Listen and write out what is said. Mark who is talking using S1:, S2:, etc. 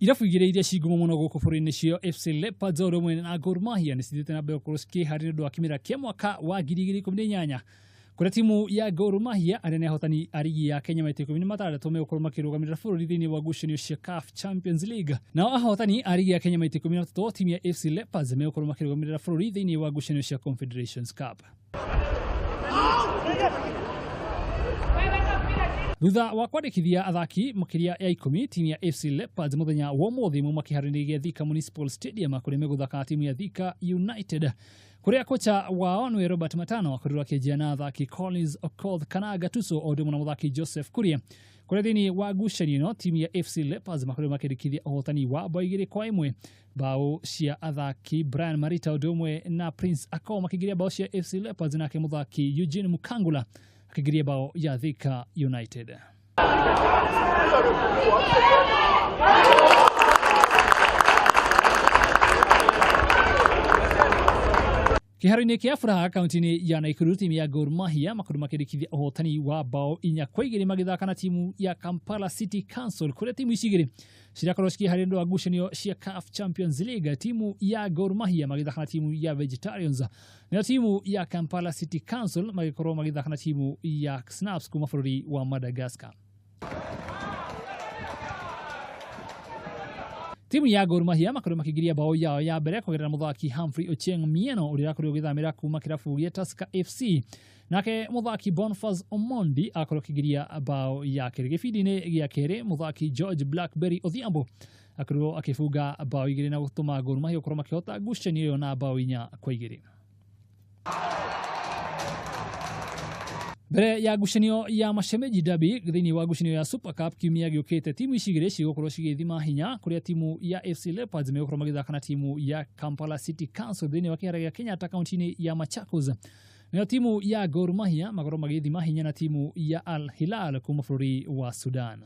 S1: Irabu igĩrĩ iria ci ngumo mũno gũkũ bũrũri-inĩ cio FC Leopards o ũndũ ũmwe na Gor Mahia nĩ cithiĩte na mbere gũkorwo cikĩharĩria nĩ ũndũ wa kĩmera kĩa mwaka wa 2018, kũrĩa timu ya Gor Mahia, arĩa nĩ ahotani a rigi ya Kenya maita 16, megũkorwo makĩrũgamĩrĩra bũrũri thĩinĩ wa ngucanio cia CAF Champions League. Nao ahotani a rigi ya Kenya maita 13, timu ya FC Leopards, megũkorwo makĩrũgamĩrĩra bũrũri thĩinĩ wa ngucanio cia Confederations Cup. Thutha wa kwandĩkithia athaki makĩria ya 10, timu ya FC Leopards mũthenya wa ũmũthĩ mauma kĩharo-inĩ gĩa Thika Municipal Stadium, kũrĩa megũthaka na timu ya Thika United, kũrĩa kocha wao nĩwe Robert Matano akorirwo akĩanjia na athaki Collins Okoth kana Gatuso o ũndũ ũmwe na mũthaki Joseph Kuria, kũrĩa thĩinĩ wa ngucanio ĩno timu ya FC Leopards makorirwo makĩandĩkithia ũhotani wa bao 2-1. Bao cia athaki Brian Marita ũndũ ũmwe na Prince Akao makĩingĩria bao cia FC Leopards, nake mũthaki Eugene Mukangula akĩingĩria bao ya Thika United. Kĩharo-inĩ kĩa Furaha kaunti-inĩ ya Nakuru, timu ya Gor Mahia makorirwo makĩandĩkithia ũhotani wa bao 4-2 magĩthaka na timu ya Kampala City Council, kũrĩa timu ici igĩrĩ cirakorwo cikĩharĩria ũndũ wa ngucanio cia CAF Champions League. Timu ya Gor Mahia magĩthaka na timu ya Vegetarians, nayo timu ya Kampala City Council magĩkorwo magĩthaka na timu ya Snaps kuma bũrũri wa Madagascar. Timu ya Gor Mahia makorirwo makĩingĩria bao yao ya mbere kũgerera mũthaki Humphrey Ochieng Mieno, ũrĩa ũrakorirwo ũgĩthamĩra kuma kĩrabu gĩa Tusker FC, nake mũthaki Boniface Omondi akorwo akĩingĩria bao ya kerĩ. Gĩbindi-inĩ gĩa kerĩ, mũthaki George Blackberry Odhiambo akorirwo akĩbunga bao 2 na gũtũma Gor Mahia gũkorwo makĩhota ngucanio ĩyo na bao 4-2. Mbere ya ngucanio ya Mashemeji Derby thĩinĩ wa ngucanio ya Super Cup kiumia gĩũkĩte, timu ici igĩrĩ cigũkorwo cigĩthima hinya, kũrĩa timu ya FC Leopards megũkorwo magĩthaka na timu ya Kampala City Council thĩinĩ wa kĩharo gĩa Kenyatta kaunti-inĩ ya Machakos, nayo timu ya Gor Mahia makorwo magĩthima hinya na timu ya Al Hilal kuma bũrũri wa Sudan.